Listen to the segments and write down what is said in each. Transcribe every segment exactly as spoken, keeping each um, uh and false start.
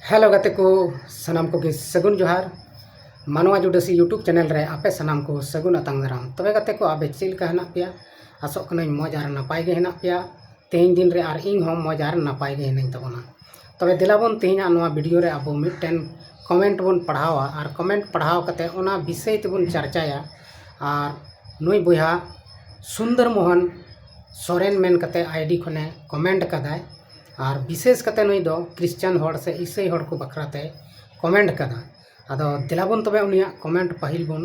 Hello ᱜᱟᱛᱮ ᱠᱚ, ᱥᱟᱱᱟᱢ ᱠᱚᱜᱮ ᱥᱟᱹᱜᱩᱱ ᱡᱚᱦᱟᱨ᱾ ᱢᱟᱱᱣᱟ ᱡᱩᱰᱟᱹᱥᱤ YouTube ᱪᱮᱱᱮᱞ ᱨᱮ ᱟᱯᱮ ᱥᱟᱱᱟᱢ ᱠᱚ ᱥᱟᱹᱜᱩᱱ ᱟᱛᱟᱝ ᱫᱟᱨᱟᱢ᱾ ᱛᱚᱵᱮ ᱜᱟᱛᱮ ᱠᱚ, ᱟᱯᱮ ᱪᱮᱫ ᱞᱮᱠᱟ ᱦᱮᱱᱟᱜ ᱯᱮᱭᱟ? ᱟᱥᱚᱜ ᱠᱟᱹᱱᱟᱹᱧ ᱢᱚᱡᱽ ᱟᱨ ᱱᱟᱯᱟᱭ ᱜᱮ ᱦᱮᱱᱟᱜ ᱯᱮᱭᱟ᱾ ᱛᱮᱦᱮᱧ ᱫᱤᱱ ᱨᱮ ᱟᱨ ᱤᱧ ᱦᱚᱸ ᱢᱚᱡᱽ ᱟᱨ ᱱᱟᱯᱟᱭ ᱜᱮ ᱦᱮᱱᱟᱹᱧ ᱛᱟᱵᱚᱱᱟ᱾ ᱛᱚᱵᱮ ᱫᱮᱞᱟ ᱵᱚᱱ, ᱛᱮᱦᱮᱧᱟᱜ ᱱᱚᱣᱟ ᱵᱷᱤᱰᱤᱭᱳ ᱨᱮ ᱟᱵᱚ ᱢᱤᱫᱴᱮᱱ ᱠᱚᱢᱮᱱᱴ ᱵᱚᱱ ᱯᱟᱲᱦᱟᱣᱟ ᱟᱨ ᱠᱚᱢᱮᱱᱴ ᱯᱟᱲᱦᱟᱣ ᱠᱟᱛᱮ ᱚᱱᱟ ᱵᱤᱥᱚᱭ ᱛᱮᱵᱚᱱ ᱪᱟᱨᱪᱟᱭᱟ᱾ ᱟᱨ ᱱᱩᱭ ᱵᱚᱭᱦᱟ ᱥᱩᱱᱫᱚᱨ ᱢᱳᱦᱚᱱ ᱥᱚᱨᱮᱱ ᱢᱮᱱ ᱠᱟᱛᱮ ᱟᱭᱰᱤ ᱠᱷᱚᱱᱮ ᱠᱚᱢᱮᱱᱴ ᱠᱟᱫᱟᱭ᱾ ᱟᱨ ᱵᱤᱥᱮᱥ ᱠᱟᱛᱮ ᱱᱩᱭ ᱫᱚ ᱠᱷᱨᱤᱥᱪᱟᱱ ᱦᱚᱲ ᱥᱮ ᱤᱥᱟᱹᱭ ᱦᱚᱲ ᱠᱚ ᱵᱟᱠᱷᱨᱟ ᱛᱮ ᱠᱚᱢᱮᱱᱴ ᱠᱟᱫᱟ᱾ ᱟᱫᱚ ᱫᱮᱞᱟ ᱵᱚᱱ ᱛᱚᱵᱮ ᱩᱱᱤᱭᱟᱜ ᱠᱚᱢᱮᱱᱴ ᱯᱟᱹᱦᱤᱞ ᱵᱚᱱ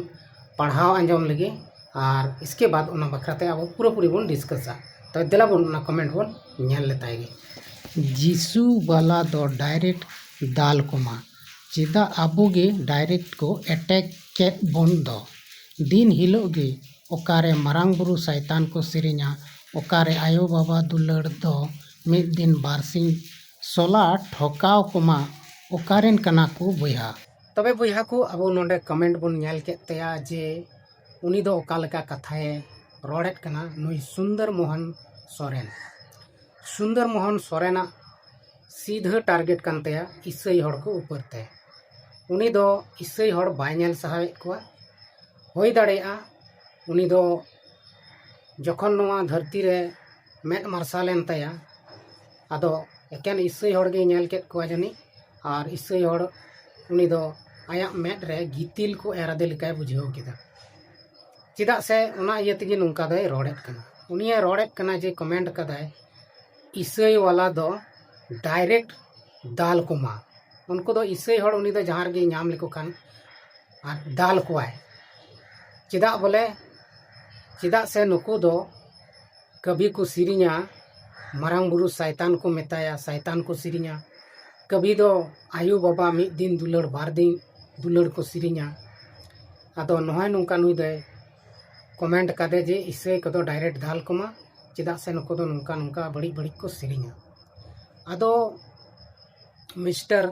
ᱯᱟᱲᱦᱟᱣ ᱟᱸᱡᱚᱢ ᱞᱮᱜᱮ, ᱟᱨ ᱤᱥᱠᱮ ᱵᱟᱫ ᱚᱱᱟ ᱵᱟᱠᱷᱨᱟ ᱛᱮ ᱟᱵᱚ ᱯᱩᱨᱟᱹᱯᱩᱨᱤ ᱵᱚᱱ ᱰᱤᱥᱠᱟᱥᱟ᱾ ᱛᱚᱵᱮ ᱫᱮᱞᱟ ᱵᱚᱱ ᱚᱱᱟ ᱠᱚᱢᱮᱱᱴ ᱵᱚᱱ ᱧᱮᱞ ᱞᱮᱛᱟᱭ ᱜᱮ᱾ ᱡᱤᱥᱩ ᱵᱟᱞᱟ ᱫᱚ ᱰᱟᱭᱨᱮᱠᱴ ᱫᱟᱞ ᱠᱚᱢᱟ, ᱪᱮᱫᱟᱜ ᱟᱵᱚ ᱜᱮ ᱰᱟᱭᱨᱮᱠᱴ ᱠᱚ ᱮᱴᱮᱠ ᱠᱮᱫ ᱵᱚᱱ ᱫᱚ? ᱫᱤᱱ ᱦᱤᱞᱳᱜ ᱜᱮ ᱚᱠᱟᱨᱮ ᱢᱟᱨᱟᱝ ᱵᱩᱨᱩ ᱥᱟᱭᱛᱟᱱ ᱠᱚ ᱥᱮᱨᱮᱧᱟ, ᱚᱠᱟᱨᱮ ᱟᱭᱳ ᱵᱟᱵᱟ ᱫᱩᱞᱟᱹᱲ ᱫᱚ ᱢᱤᱫ ᱫᱤᱱ ᱵᱟᱨᱥᱤᱧ ᱥᱚᱞᱟ ᱴᱷᱚᱠᱟᱣ ᱠᱚᱢᱟ, ᱚᱠᱟᱨᱮᱱ ᱠᱟᱱᱟ ᱠᱚ ᱵᱚᱭᱦᱟ? ᱛᱚᱵᱮ ᱵᱚᱭᱦᱟ ᱠᱚ, ᱟᱵᱚ ᱱᱚᱰᱮ ᱠᱚᱢᱮᱱᱴ ᱵᱚᱱ ᱧᱮᱞ ᱠᱮᱫ ᱛᱟᱭᱟ ᱡᱮ ᱩᱱᱤ ᱫᱚ ᱚᱠᱟ ᱞᱮᱠᱟ ᱠᱟᱛᱷᱟᱭ ᱨᱚᱲᱮᱫ ᱠᱟᱱᱟ, ᱱᱩᱭ ᱥᱩᱱᱫᱚᱨ ᱢᱳᱦᱚᱱ ᱥᱚᱨᱮᱱ᱾ ᱥᱩᱱᱫᱚᱨ ᱢᱳᱦᱚᱱ ᱥᱚᱨᱮᱱᱟᱜ ᱥᱤᱫᱷᱟᱹ ᱴᱟᱨᱜᱮᱴ ᱠᱟᱱ ᱛᱟᱭᱟ ᱤᱥᱟᱹᱭ ᱦᱚᱲ ᱠᱚ ᱩᱯᱚᱨ ᱛᱮ᱾ ᱩᱱᱤ ᱫᱚ ᱤᱥᱟᱹᱭ ᱦᱚᱲ ᱵᱟᱭ ᱧᱮᱞ ᱥᱟᱦᱟᱣᱮᱫ ᱠᱚᱣᱟ᱾ ᱦᱩᱭ ᱫᱟᱲᱮᱭᱟᱜᱼᱟ ᱩᱱᱤ ᱫᱚ ᱡᱚᱠᱷᱚᱱ ᱱᱚᱣᱟ ᱫᱷᱟᱹᱨᱛᱤ ᱨᱮ ᱢᱮᱫ ᱢᱟᱨᱥᱟᱞ ᱮᱱ ᱛᱟᱭᱟ, ᱟᱫᱚ ᱮᱠᱮᱱ ᱤᱥᱟᱹᱭ ᱦᱚᱲ ᱜᱮᱭ ᱧᱮᱞ ᱠᱮᱫ ᱠᱚᱣᱟ ᱡᱟᱹᱱᱤᱡ, ᱟᱨ ᱤᱥᱟᱹᱭ ᱦᱚᱲ ᱩᱱᱤ ᱫᱚ ᱟᱭᱟᱜ ᱢᱮᱫ ᱨᱮ ᱜᱤᱛᱤᱞ ᱠᱚ ᱮᱨ ᱟᱫᱮ ᱞᱮᱠᱟᱭ ᱵᱩᱡᱷᱟᱹᱣ ᱠᱮᱫᱟ᱾ ᱪᱮᱫᱟᱜ ᱥᱮ ᱚᱱᱟ ᱤᱭᱟᱹ ᱛᱮᱜᱮ ᱱᱚᱝᱠᱟ ᱫᱚᱭ ᱨᱚᱲᱮᱫ ᱠᱟᱱᱟ᱾ ᱩᱱᱤᱭᱮ ᱨᱚᱲᱮᱫ ᱠᱟᱱᱟ ᱡᱮ ᱠᱚᱢᱮᱱᱴ ᱠᱟᱫᱟᱭ, ᱤᱥᱟᱹᱭ ᱣᱟᱞᱟ ᱫᱚ ᱰᱟᱭᱨᱮᱠᱴ ᱫᱟᱞ ᱠᱚᱢᱟ᱾ ᱩᱱᱠᱩ ᱫᱚ ᱤᱥᱟᱹᱭ ᱦᱚᱲ ᱩᱱᱤ ᱫᱚ ᱡᱟᱦᱟᱸ ᱨᱮᱜᱮ ᱧᱟᱢ ᱞᱮᱠᱚ ᱠᱷᱟᱱ ᱟᱨ ᱫᱟᱞ ᱠᱚᱣᱟᱭ᱾ ᱪᱮᱫᱟᱜ ᱵᱚᱞᱮ? ᱪᱮᱫᱟᱜ ᱥᱮ ᱱᱩᱠᱩ ᱫᱚ ᱠᱟᱹᱵᱷᱤ ᱠᱚ ᱥᱮᱨᱮᱧᱟ, ᱢᱟᱨᱟᱝ ᱵᱩᱨᱩ ᱥᱟᱭᱛᱟᱱ ᱠᱚ ᱢᱮᱛᱟᱭᱟ, ᱥᱟᱭᱛᱟᱱ ᱠᱚ ᱥᱮᱨᱮᱧᱟ᱾ ᱠᱟᱹᱵᱷᱤ ᱫᱚ ᱟᱭᱳ ᱵᱟᱵᱟ ᱢᱤᱫ ᱫᱤᱱ ᱫᱩᱞᱟᱹᱲ, ᱵᱟᱨ ᱫᱤᱱ ᱫᱩᱞᱟᱹᱲ ᱠᱚ ᱥᱮᱨᱮᱧᱟ᱾ ᱟᱫᱚ ᱱᱚᱜᱼᱚᱭ ᱱᱚᱝᱠᱟ ᱱᱩᱭ ᱫᱚᱭ ᱠᱚᱢᱮᱱᱴ ᱠᱟᱫᱮ ᱡᱮ ᱤᱥᱟᱹᱭ ᱠᱚᱫᱚ ᱰᱟᱭᱨᱮᱠᱴ ᱫᱟᱞ ᱠᱚᱢᱟ, ᱪᱮᱫᱟᱜ ᱥᱮ ᱱᱩᱠᱩ ᱫᱚ ᱱᱚᱝᱠᱟ ᱱᱚᱝᱠᱟ ᱵᱟᱹᱲᱤᱡ ᱵᱟᱹᱲᱤᱡ ᱠᱚ ᱥᱮᱨᱮᱧᱟ᱾ ᱟᱫᱚ ᱢᱤᱥᱴᱟᱨ,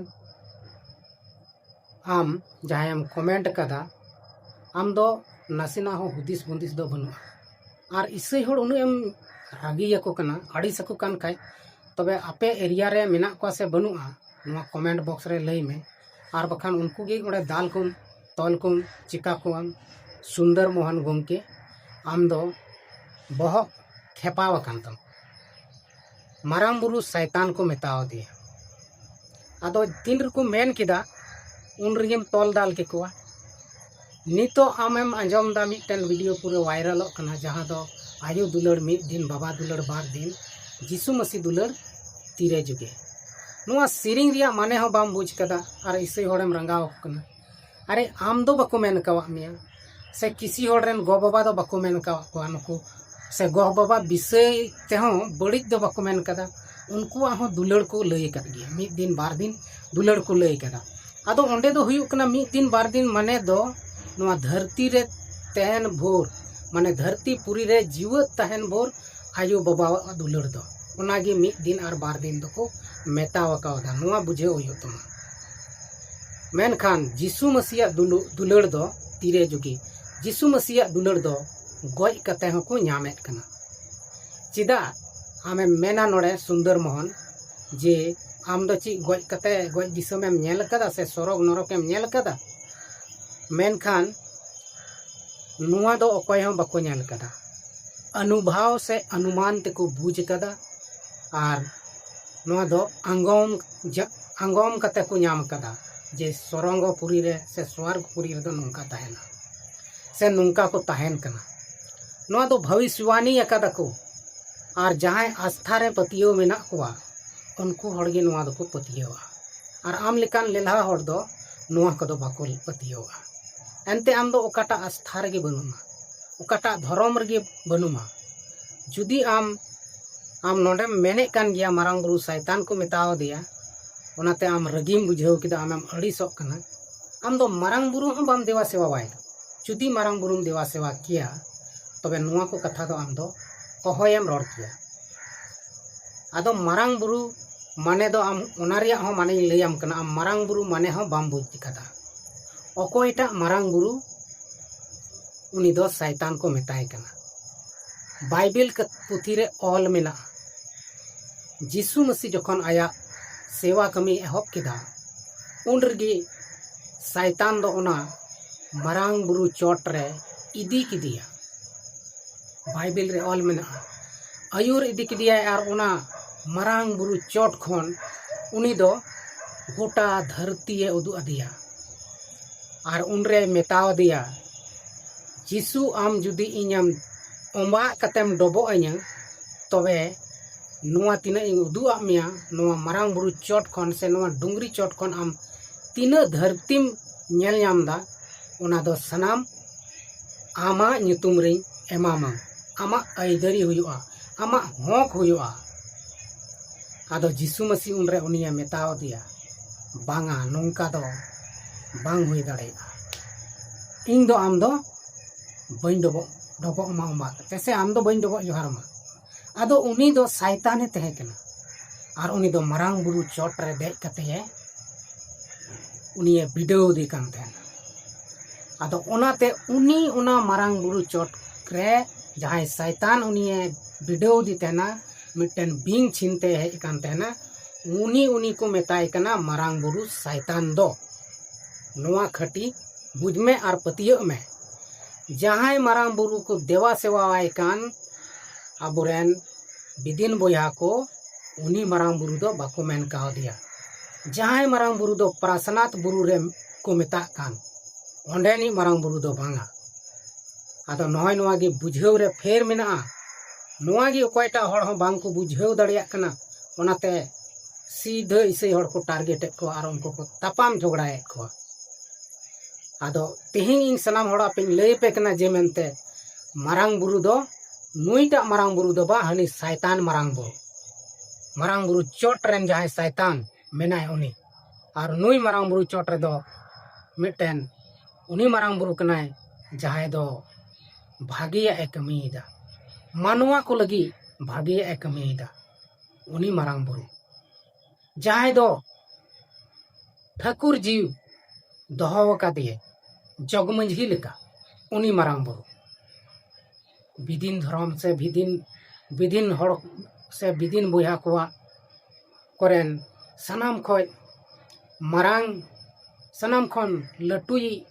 ᱟᱢ ᱡᱟᱦᱟᱸᱭᱮᱢ ᱠᱚᱢᱮᱱᱴ ᱠᱟᱫᱟ, ᱟᱢ ᱫᱚ ᱱᱟᱥᱮᱱᱟᱜ ᱦᱚᱸ ᱦᱩᱫᱤᱥ ᱵᱩᱸᱫᱤᱥ ᱫᱚ ᱵᱟᱹᱱᱩᱜᱼᱟ᱾ ᱟᱨ ᱤᱥᱟᱹᱭ ᱦᱚᱲ ᱩᱱᱟᱹᱜ ᱮᱢ ᱨᱟᱹᱜᱤᱭᱟᱠᱚ ᱠᱟᱱᱟ, ᱟᱹᱲᱤᱥ ᱟᱠᱚ ᱠᱟᱱ ᱠᱷᱟᱡ, ᱛᱚᱵᱮ ᱟᱯᱮ ᱮᱨᱤᱭᱟ ᱨᱮ ᱢᱮᱱᱟᱜ ᱠᱚᱣᱟ ᱥᱮ ᱵᱟᱹᱱᱩᱜᱼᱟ, ᱱᱚᱣᱟ comment box ᱨᱮ ᱞᱟᱹᱭ ᱢᱮ᱾ ᱟᱨ ᱵᱟᱠᱷᱟᱱ ᱩᱱᱠᱩ ᱜᱮ ᱚᱸᱰᱮ ᱫᱟᱞ ᱠᱚᱢ, ᱛᱚᱞ ᱠᱚᱢ, ᱪᱤᱠᱟ ᱠᱚᱣᱟᱢ᱾ ᱥᱩᱱᱫᱚᱨ ᱢᱳᱦᱚᱱ ᱜᱚᱢᱠᱮ, ᱟᱢ ᱫᱚ ᱵᱚᱦᱚᱜ ᱠᱷᱮᱯᱟᱣ ᱟᱠᱟᱱ ᱛᱟᱢᱟ᱾ ᱢᱟᱨᱟᱝ ᱵᱩᱨᱩ ᱥᱟᱭᱛᱟᱱ ᱠᱚ ᱢᱮᱛᱟᱣ ᱫᱮᱭᱟ᱾ ᱟᱫᱚ ᱛᱤᱱ ᱨᱮᱠᱚ ᱢᱮᱱ ᱠᱮᱫᱟ, ᱩᱱ ᱨᱮᱜᱮᱢ ᱛᱚᱞ ᱫᱟᱞ ᱠᱮᱠᱚᱣᱟ᱾ ᱱᱤᱛᱚᱜ ᱟᱢᱮᱢ ᱟᱸᱡᱚᱢ ᱫᱟ ᱢᱤᱫᱴᱮᱱ video ᱯᱩᱨᱟᱹ viralᱚᱜ ᱠᱟᱱᱟ, ᱡᱟᱦᱟᱸ ᱫᱚ ᱟᱭᱳ ᱫᱩᱞᱟᱹᱲ ᱢᱤᱫ ᱫᱤᱱ, ᱵᱟᱵᱟ ᱫᱩᱞᱟᱹᱲ ᱵᱟᱨ ᱫᱤᱱ, ᱡᱤᱥᱩ ᱢᱟᱹᱥᱤ ᱫᱩᱞᱟᱹᱲ ᱛᱤᱨᱮ ᱡᱩᱜᱮ᱾ ᱱᱚᱣᱟ ᱥᱮᱨᱮᱧ ᱨᱮᱭᱟᱜ ᱢᱟᱱᱮ ᱦᱚᱸ ᱵᱟᱢ ᱵᱩᱡᱽ ᱠᱟᱫᱟ ᱟᱨ ᱤᱥᱟᱹᱭ ᱦᱚᱲᱮᱢ ᱨᱟᱸᱜᱟᱣ ᱟᱠᱚ ᱠᱟᱱᱟ᱾ ᱟᱨᱮ, ᱟᱢ ᱫᱚ ᱵᱟᱠᱚ ᱢᱮᱱ ᱠᱟᱣᱟᱜ ᱢᱮᱭᱟ, ᱥᱮ ᱠᱤᱥᱤ ᱦᱚᱲ ᱨᱮᱱ ᱜᱚ ᱵᱟᱵᱟ ᱫᱚ ᱵᱟᱠᱚ ᱢᱮᱱ ᱠᱟᱣᱟᱜ ᱠᱚᱣᱟ ᱱᱩᱠᱩ, ᱥᱮ ᱜᱚ ᱵᱟᱵᱟ ᱵᱤᱥᱟᱹᱭ ᱛᱮᱦᱚᱸ ᱵᱟᱹᱲᱤᱡ ᱫᱚ ᱵᱟᱠᱚ ᱢᱮᱱ ᱠᱟᱫᱟ᱾ ᱩᱱᱠᱩᱣᱟᱜ ᱦᱚᱸ ᱫᱩᱞᱟᱹᱲ ᱠᱚ ᱞᱟᱹᱭ ᱟᱠᱟᱫ ᱜᱮᱭᱟ, ᱢᱤᱫ ᱫᱤᱱ ᱵᱟᱨ ᱫᱤᱱ ᱫᱩᱞᱟᱹᱲ ᱠᱚ ᱞᱟᱹᱭ ᱠᱟᱫᱟ᱾ ᱟᱫᱚ ᱚᱸᱰᱮ ᱫᱚ ᱦᱩᱭᱩᱜ ᱠᱟᱱᱟ ᱢᱤᱫ ᱫᱤᱱ ᱵᱟᱨ ᱫᱤᱱ ᱢᱟᱱᱮ ᱫᱚ ᱱᱚᱣᱟ ᱫᱷᱟᱹᱨᱛᱤ ᱨᱮ ᱛᱟᱦᱮᱱ ᱵᱷᱳᱨ, ᱢᱟᱱᱮ ᱫᱷᱟᱹᱨᱛᱤ ᱯᱩᱨᱤ ᱨᱮ ᱡᱤᱣᱮᱫ ᱛᱟᱦᱮᱱ ᱵᱷᱳᱨ ᱟᱭᱳ ᱵᱟᱵᱟᱣᱟᱜ ᱫᱩᱞᱟᱹᱲ ᱫᱚ, ᱚᱱᱟᱜᱮ ᱢᱤᱫ ᱫᱤᱱ ᱟᱨ ᱵᱟᱨ ᱫᱤᱱ ᱫᱚᱠᱚ ᱢᱮᱛᱟᱣ ᱟᱠᱟᱣᱫᱟ᱾ ᱱᱚᱣᱟ ᱵᱩᱡᱷᱟᱹᱣ ᱦᱩᱭᱩᱜ ᱛᱟᱢᱟ᱾ ᱢᱮᱱᱠᱷᱟᱱ ᱡᱤᱥᱩ ᱢᱟᱹᱥᱤᱭᱟᱜ ᱫᱩᱞᱩ-, ᱫᱩᱞᱟᱹᱲ ᱫᱚ ᱛᱤᱨᱮ ᱡᱩᱜᱤ, ᱡᱤᱥᱩ ᱢᱟᱹᱥᱤᱭᱟᱜ ᱫᱩᱞᱟᱹᱲ ᱫᱚ ᱜᱚᱡ ᱠᱟᱛᱮ ᱦᱚᱸᱠᱚ ᱧᱟᱢᱮᱫ ᱠᱟᱱᱟ᱾ ᱪᱮᱫᱟᱜ? ᱟᱢᱮᱢ ᱢᱮᱱᱟ ᱱᱚᱰᱮ ᱥᱩᱱᱫᱚᱨ ᱢᱳᱦᱚᱱ, ᱡᱮ ᱟᱢ ᱫᱚ ᱪᱮᱫ ᱜᱚᱡ ᱠᱟᱛᱮ ᱜᱚᱡ ᱫᱤᱥᱚᱢᱮᱢ ᱧᱮᱞ ᱟᱠᱟᱫᱟ ᱥᱮ ᱥᱚᱨᱚᱜᱽ ᱱᱚᱨᱚᱠᱮᱢ ᱧᱮᱞ ᱟᱠᱟᱫᱟ? ᱢᱮᱱᱠᱷᱟᱱ ᱱᱚᱣᱟ ᱫᱚ ᱚᱠᱚᱭ ᱦᱚᱸ ᱵᱟᱠᱚ ᱧᱮᱞ ᱟᱠᱟᱫᱟ᱾ ᱚᱱᱩᱵᱷᱟᱣ ᱥᱮ ᱚᱱᱩᱢᱟᱱ ᱛᱮᱠᱚ ᱵᱩᱡᱽ ᱟᱠᱟᱫᱟ᱾ ᱟᱨ ᱱᱚᱣᱟ ᱫᱚ ᱟᱸᱜᱚᱢ ᱡᱟ-, ᱟᱸᱜᱚᱢ ᱠᱟᱛᱮ ᱠᱚ ᱧᱟᱢ ᱟᱠᱟᱫᱟ ᱡᱮ ᱥᱚᱨᱚᱝᱜᱚ ᱯᱩᱨᱤ ᱨᱮ ᱥᱮ ᱥᱣᱟᱨᱜᱽ ᱯᱩᱨᱤ ᱨᱮᱫᱚ ᱱᱚᱝᱠᱟ ᱛᱟᱦᱮᱱᱟ ᱥᱮ ᱱᱚᱝᱠᱟ ᱠᱚ ᱛᱟᱦᱮᱱ ᱠᱟᱱᱟ᱾ ᱱᱚᱣᱟ ᱫᱚ ᱵᱷᱟᱵᱤᱥᱣᱟᱱᱤ ᱟᱠᱟᱫᱟ ᱠᱚ᱾ ᱟᱨ ᱡᱟᱦᱟᱸᱭ ᱟᱥᱛᱷᱟ ᱨᱮ ᱯᱟᱹᱛᱭᱟᱹᱣ ᱢᱮᱱᱟᱜ ᱠᱚᱣᱟ, ᱩᱱᱠᱩ ᱦᱚᱲ ᱜᱮ ᱱᱚᱣᱟ ᱫᱚᱠᱚ ᱯᱟᱹᱛᱭᱟᱹᱣᱟ᱾ ᱟᱨ ᱟᱢ ᱞᱮᱠᱟᱱ ᱞᱮᱞᱦᱟ ᱦᱚᱲ ᱫᱚ ᱱᱚᱣᱟ ᱠᱚᱫᱚ ᱵᱟᱠᱚ ᱯᱟᱹᱛᱭᱟᱹᱣᱟ᱾ ᱮᱱᱛᱮ ᱟᱢ ᱫᱚ ᱚᱠᱟᱴᱟᱜ ᱟᱥᱛᱷᱟ ᱨᱮᱜᱮ ᱵᱟᱹᱱᱩᱢᱟ, ᱚᱠᱟᱴᱟᱜ ᱫᱷᱚᱨᱚᱢ ᱨᱮᱜᱮ ᱵᱟᱹᱱᱩᱢᱟ᱾ ᱡᱩᱫᱤ ᱟᱢ, ᱟᱢ ᱱᱚᱰᱮᱢ ᱢᱮᱱᱮᱫ ᱠᱟᱱ ᱜᱮᱭᱟ ᱢᱟᱨᱟᱝ ᱵᱩᱨᱩ ᱥᱟᱭᱛᱟᱱ ᱠᱚ ᱢᱮᱛᱟᱣ ᱫᱮᱭᱟ, ᱚᱱᱟᱛᱮ ᱟᱢ ᱨᱟᱹᱜᱤᱢ ᱵᱩᱡᱷᱟᱹᱣ ᱠᱮᱫᱟ, ᱟᱢᱮᱢ ᱟᱹᱲᱤᱥᱚᱜ ᱠᱟᱱᱟ, ᱟᱢ ᱫᱚ ᱢᱟᱨᱟᱝ ᱵᱩᱨᱩ ᱦᱚᱸ ᱵᱟᱢ ᱫᱮᱵᱟ ᱥᱮᱵᱟᱣᱟᱭ᱾ ᱡᱩᱫᱤ ᱢᱟᱨᱟᱝ ᱵᱩᱨᱩᱢ ᱫᱮᱵᱟ ᱥᱮᱵᱟ ᱠᱮᱭᱟ, ᱛᱚᱵᱮ ᱱᱚᱣᱟ ᱠᱚ ᱠᱟᱛᱷᱟ ᱫᱚ ᱟᱢ ᱫᱚ ᱚᱦᱚᱭᱮᱢ ᱨᱚᱲ ᱠᱮᱭᱟ᱾ ᱟᱫᱚ ᱢᱟᱨᱟᱝ ᱵᱩᱨᱩ ᱢᱟᱱᱮ ᱫᱚ ᱟᱢ, ᱚᱱᱟ ᱨᱮᱭᱟᱜ ᱦᱚᱸ ᱢᱟᱱᱮᱧ ᱞᱟᱹᱭᱟᱢ ᱠᱟᱱᱟ, ᱟᱢ ᱢᱟᱨᱟᱝ ᱵᱩᱨᱩ ᱢᱟᱱᱮ ᱦᱚᱸ ᱵᱟᱢ ᱵᱩᱡᱽ ᱠᱟᱫᱟ᱾ ᱚᱠᱚᱭᱴᱟᱜ ᱢᱟᱨᱟᱝ ᱵᱩᱨᱩ, ᱩᱱᱤ ᱫᱚ ᱥᱟᱭᱛᱟᱱ ᱠᱚ ᱢᱮᱛᱟᱭ ᱠᱟᱱᱟ᱾ ᱵᱟᱭᱵᱮᱞ ᱠᱟ-, ᱯᱩᱛᱷᱤ ᱨᱮ ᱚᱞ ᱢᱮᱱᱟᱜᱼᱟ, ᱡᱤᱥᱩ ᱢᱟᱹᱥᱤ ᱡᱚᱠᱷᱚᱱ ᱟᱭᱟᱜ ᱥᱮᱣᱟ ᱠᱟᱹᱢᱤ ᱮᱦᱚᱵ ᱠᱮᱫᱟ, ᱩᱱ ᱨᱮᱜᱮ ᱥᱟᱭᱛᱟᱱ ᱫᱚ ᱚᱱᱟ ᱢᱟᱨᱟᱝ ᱵᱩᱨᱩ ᱪᱚᱴ ᱨᱮ ᱤᱫᱤ ᱠᱮᱫᱮᱭᱟ᱾ ᱵᱟᱭᱵᱮᱞ ᱨᱮ ᱚᱞ ᱢᱮᱱᱟᱜᱼᱟ, ᱟᱹᱭᱩᱨ ᱤᱫᱤ ᱠᱮᱫᱮᱭᱟᱭ ᱟᱨ ᱚᱱᱟ ᱢᱟᱨᱟᱝ ᱵᱩᱨᱩ ᱪᱚᱴ ᱠᱷᱚᱱ ᱩᱱᱤ ᱫᱚ ᱜᱚᱴᱟ ᱫᱷᱟᱹᱨᱛᱤᱭᱮ ᱩᱫᱩᱜ ᱟᱫᱮᱭᱟ᱾ ᱟᱨ ᱩᱱᱨᱮ ᱢᱮᱛᱟᱣ ᱟᱫᱮᱭᱟ, ᱡᱤᱥᱩ, ᱟᱢ ᱡᱩᱫᱤ ᱤᱧᱮᱢ ᱚᱢᱵᱟᱜ ᱠᱟᱛᱮᱢ ᱰᱚᱵᱚᱜ ᱟᱹᱧᱟ, ᱛᱚᱵᱮ ᱱᱚᱣᱟ ᱛᱤᱱᱟᱹᱜ ᱤᱧ ᱩᱫᱩᱜ ᱟᱫ ᱢᱮᱭᱟ, ᱱᱚᱣᱟ ᱢᱟᱨᱟᱝ ᱵᱩᱨᱩ ᱪᱚᱴ ᱠᱷᱚᱱ ᱥᱮ ᱱᱚᱣᱟ ᱰᱩᱝᱨᱤ ᱪᱚᱴ ᱠᱷᱚᱱ ᱟᱢ ᱛᱤᱱᱟᱹᱜ ᱫᱷᱟᱹᱨᱛᱤᱢ ᱧᱮᱞ ᱧᱟᱢ ᱮᱫᱟ, ᱚᱱᱟ ᱫᱚ ᱥᱟᱱᱟᱢ ᱟᱢᱟᱜ ᱧᱩᱛᱩᱢ ᱨᱤᱧ ᱮᱢᱟᱢᱟ, ᱟᱢᱟᱜ ᱟᱹᱭᱫᱟᱹᱨᱤ ᱦᱩᱭᱩᱜᱼᱟ, ᱟᱢᱟᱜ ᱦᱚᱠ ᱦᱩᱭᱩᱜᱼᱟ᱾ ᱟᱫᱚ ᱡᱤᱥᱩ ᱢᱟᱹᱥᱤ ᱩᱱᱨᱮ ᱩᱱᱤᱭᱮ ᱢᱮᱛᱟᱣ ᱫᱮᱭᱟ, ᱵᱟᱝᱟ, ᱱᱚᱝᱠᱟ ᱫᱚ ᱵᱟᱝ ᱦᱩᱭ ᱫᱟᱲᱮᱭᱟᱜᱼᱟ᱾ ᱤᱧ ᱫᱚ ᱟᱢ ᱫᱚ ᱵᱟᱹᱧ ᱰᱚᱵᱚᱜ, ᱰᱚᱵᱚᱜ ᱟᱢᱟ ᱚᱢᱵᱟᱜ ᱠᱟᱛᱮ, ᱥᱮ ᱟᱢ ᱫᱚ ᱵᱟᱹᱧ ᱰᱚᱵᱚᱜ ᱡᱚᱦᱟᱨ ᱟᱢᱟ᱾ ᱟᱫᱚ ᱩᱱᱤ ᱫᱚ ᱥᱟᱭᱛᱟᱱᱮ ᱛᱟᱦᱮᱸ ᱠᱟᱱᱟ, ᱟᱨ ᱩᱱᱤ ᱫᱚ ᱢᱟᱨᱟᱝ ᱵᱩᱨᱩ ᱪᱚᱴ ᱨᱮ ᱫᱮᱡ ᱠᱟᱛᱮ ᱩᱱᱤᱭᱮ ᱵᱤᱰᱟᱹᱣ ᱮᱫᱮ ᱠᱟᱱ ᱛᱟᱦᱮᱱᱟ᱾ ᱟᱫᱚ ᱚᱱᱟᱛᱮ ᱩᱱᱤ ᱚᱱᱟ ᱢᱟᱨᱟᱝ ᱵᱩᱨᱩ ᱪᱚᱴ ᱨᱮ ᱡᱟᱦᱟᱸᱭ ᱥᱟᱭᱛᱟᱱ ᱩᱱᱤᱭᱮ ᱵᱤᱰᱟᱹᱣ ᱮᱫᱮ ᱛᱟᱦᱮᱱᱟ, ᱢᱤᱫᱴᱮᱱ ᱵᱤᱧ ᱪᱷᱤᱱᱛᱮ ᱦᱮᱡ ᱟᱠᱟᱱ ᱛᱟᱦᱮᱱᱟ, ᱩᱱᱤ, ᱩᱱᱤ ᱠᱚ ᱢᱮᱛᱟᱭ ᱠᱟᱱᱟ ᱢᱟᱨᱟᱝ ᱵᱩᱨᱩ ᱥᱟᱭᱛᱟᱱ ᱫᱚ᱾ ᱱᱚᱣᱟ ᱠᱷᱟᱹᱴᱤ ᱵᱩᱡᱽ ᱢᱮ ᱟᱨ ᱯᱟᱹᱛᱭᱟᱹᱜ ᱢᱮ᱾ ᱡᱟᱦᱟᱸᱭ ᱢᱟᱨᱟᱝ ᱵᱩᱨᱩ ᱠᱚ ᱫᱮᱵᱟ ᱥᱮᱵᱟᱣᱟᱭ ᱠᱟᱱ ᱟᱵᱚᱨᱮᱱ ᱵᱤᱫᱤᱱ ᱵᱚᱭᱦᱟ ᱠᱚ, ᱩᱱᱤ ᱢᱟᱨᱟᱝ ᱵᱩᱨᱩ ᱫᱚ ᱵᱟᱠᱚ ᱢᱮᱱ ᱠᱟᱣᱫᱮᱭᱟ᱾ ᱡᱟᱦᱟᱸᱭ ᱢᱟᱨᱟᱝ ᱵᱩᱨᱩ ᱫᱚ ᱯᱨᱟᱥᱱᱟᱛ ᱵᱩᱨᱩ ᱨᱮ ᱠᱚ ᱢᱮᱛᱟᱜ ᱠᱟᱱ, ᱚᱸᱰᱮᱱᱤᱡ ᱢᱟᱨᱟᱝ ᱵᱩᱨᱩ ᱫᱚ ᱵᱟᱝᱟ᱾ ᱟᱫᱚ ᱱᱚᱜᱼᱚᱭ ᱱᱚᱣᱟ ᱜᱮ ᱵᱩᱡᱷᱟᱹᱣ ᱨᱮ ᱯᱷᱮᱨ ᱢᱮᱱᱟᱜᱼᱟ᱾ ᱱᱚᱣᱟ ᱜᱮ ᱚᱠᱚᱭᱴᱟᱜ ᱦᱚᱲ ᱦᱚᱸ ᱵᱟᱝ ᱠᱚ ᱵᱩᱡᱷᱟᱹᱣ ᱫᱟᱲᱮᱭᱟᱜ ᱠᱟᱱᱟ᱾ ᱚᱱᱟᱛᱮ ᱥᱤᱫᱷᱟᱹ ᱤᱥᱟᱹᱭ ᱦᱚᱲ ᱠᱚ ᱴᱟᱨᱜᱮᱴᱮᱫ ᱠᱚᱣᱟ ᱟᱨ ᱩᱱᱠᱩ ᱠᱚ ᱛᱟᱯᱟᱢ ᱡᱷᱚᱜᱽᱲᱟᱭᱮᱫ ᱠᱚᱣᱟ᱾ ᱟᱫᱚ ᱛᱮᱦᱮᱧ ᱤᱧ ᱥᱟᱱᱟᱢ ᱦᱚᱲ ᱟᱯᱮᱧ ᱞᱟᱹᱭ ᱟᱯᱮ ᱠᱟᱱᱟ ᱡᱮ ᱢᱮᱱᱛᱮ ᱢᱟᱨᱟᱝ ᱵᱩᱨᱩ ᱫᱚ ᱱᱩᱭᱴᱟᱜ ᱢᱟᱨᱟᱝ ᱵᱩᱨᱩ ᱫᱚ ᱵᱟᱝ, ᱦᱟᱹᱱᱤ ᱥᱟᱭᱛᱟᱱ ᱢᱟᱨᱟᱝ ᱵᱩᱨᱩ᱾ ᱢᱟᱨᱟᱝ ᱵᱩᱨᱩ ᱪᱚᱴ ᱨᱮᱱ ᱡᱟᱦᱟᱸᱭ ᱥᱟᱭᱛᱟᱱ ᱢᱮᱱᱟᱭ ᱩᱱᱤ, ᱟᱨ ᱱᱩᱭ ᱢᱟᱨᱟᱝ ᱵᱩᱨᱩ ᱪᱚᱴ ᱨᱮᱫᱚ ᱢᱤᱫᱴᱮᱱ ᱩᱱᱤ ᱢᱟᱨᱟᱝ ᱵᱩᱨᱩ ᱠᱟᱱᱟᱭ ᱡᱟᱦᱟᱸᱭ ᱫᱚ ᱵᱷᱟᱜᱮᱭᱟᱜ ᱮ ᱠᱟᱹᱢᱤᱭᱮᱫᱟ, ᱢᱟᱱᱣᱟ ᱠᱚ ᱞᱟᱹᱜᱤᱫ ᱵᱷᱟᱜᱮᱭᱟᱜ ᱮ ᱠᱟᱹᱢᱤᱭᱮᱫᱟ᱾ ᱩᱱᱤ ᱢᱟᱨᱟᱝ ᱵᱩᱨᱩ ᱡᱟᱦᱟᱸᱭ ᱫᱚ ᱴᱷᱟᱹᱠᱩᱨ ᱡᱤᱣᱤ ᱫᱚᱦᱚ ᱟᱠᱟᱫᱮᱭᱟ ᱡᱚᱜᱽ ᱢᱟᱹᱡᱷᱤ ᱞᱮᱠᱟ, ᱩᱱᱤ ᱢᱟᱨᱟᱝ ᱵᱩᱨᱩ᱾ ᱵᱤᱫᱤᱱ ᱫᱷᱚᱨᱚᱢ ᱥᱮ ᱵᱤᱫᱤᱱ, ᱵᱤᱫᱤᱱ ᱦᱚᱲ ᱥᱮ ᱵᱤᱫᱤᱱ ᱵᱚᱭᱦᱟ ᱠᱚᱣᱟᱜ ᱠᱚᱨᱮᱱ ᱥᱟᱱᱟᱢ ᱠᱷᱚᱱ ᱢᱟᱨᱟᱝ, ᱥᱟᱱᱟᱢ ᱠᱷᱚᱱ ᱞᱟᱹᱴᱩᱭᱤᱡ